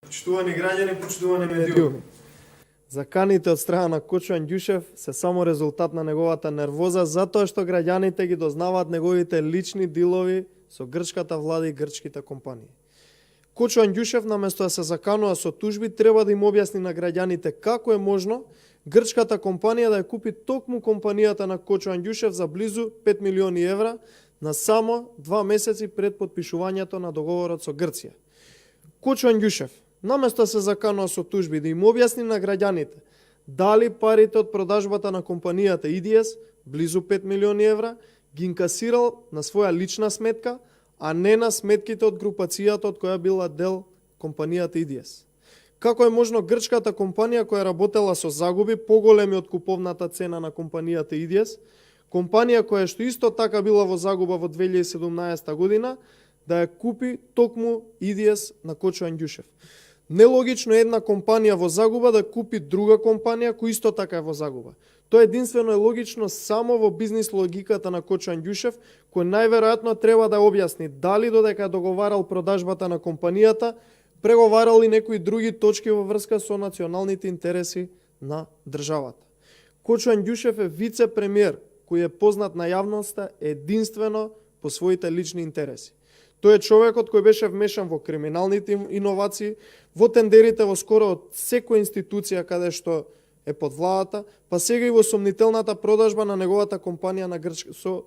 Почитувани граѓани, почитувани медиуми. Заканите од страна на Кочо Анѓушев се само резултат на неговата нервоза затоа што граѓаните ги дознаваат неговите лични дилови со грчката влада и грчките компании. Кочо Анѓушев наместо да се заканува со тужби треба да им објасни на граѓаните како е можно грчката компанија да ја купи токму компанијата на Кочо Анѓушев за близу 5 милиони евра на само 2 месеци пред потпишувањето на договорот со Грција. Кочо Анѓушев наместо да се заканува со тужби да им објасни на граѓаните дали парите од продажбата на компанијата IDS, близу 5 милиони евра, ги инкасирал на своја лична сметка, а не на сметките од групацијата од која била дел компанијата IDS. Како е можно грчката компанија која работела со загуби поголеми од куповната цена на компанијата IDS, компанија која што исто така била во загуба во 2017 година, да ја купи токму IDS на Кочо Анѓушев? Нелогично е една компанија во загуба да купи друга компанија која исто така е во загуба. Тоа единствено е логично само во бизнис логиката на Кочо Анѓушев, кој најверојатно треба да објасни дали додека договарал продажбата на компанијата, преговарал и некои други точки во врска со националните интереси на државата. Кочо Анѓушев е вице-премиер кој е познат на јавноста единствено по своите лични интереси. Тој е човекот кој беше вмешан во криминалните иновации, во тендерите во скоро од секоја институција каде што е под владата, па сега и во сомнителната продажба на неговата компанија со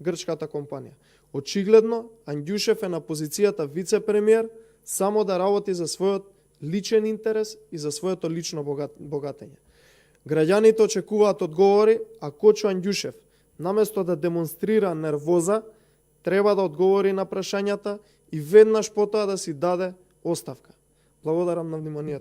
грчката компанија. Очигледно, Анѓушев е на позицијата вице-премиер само да работи за својот личен интерес и за своето лично богатење. Граѓаните очекуваат одговори, а Кочо Анѓушев, наместо да демонстрира нервоза, треба да одговори на прашањата и веднаш потоа да си даде оставка. Благодарам на вниманието.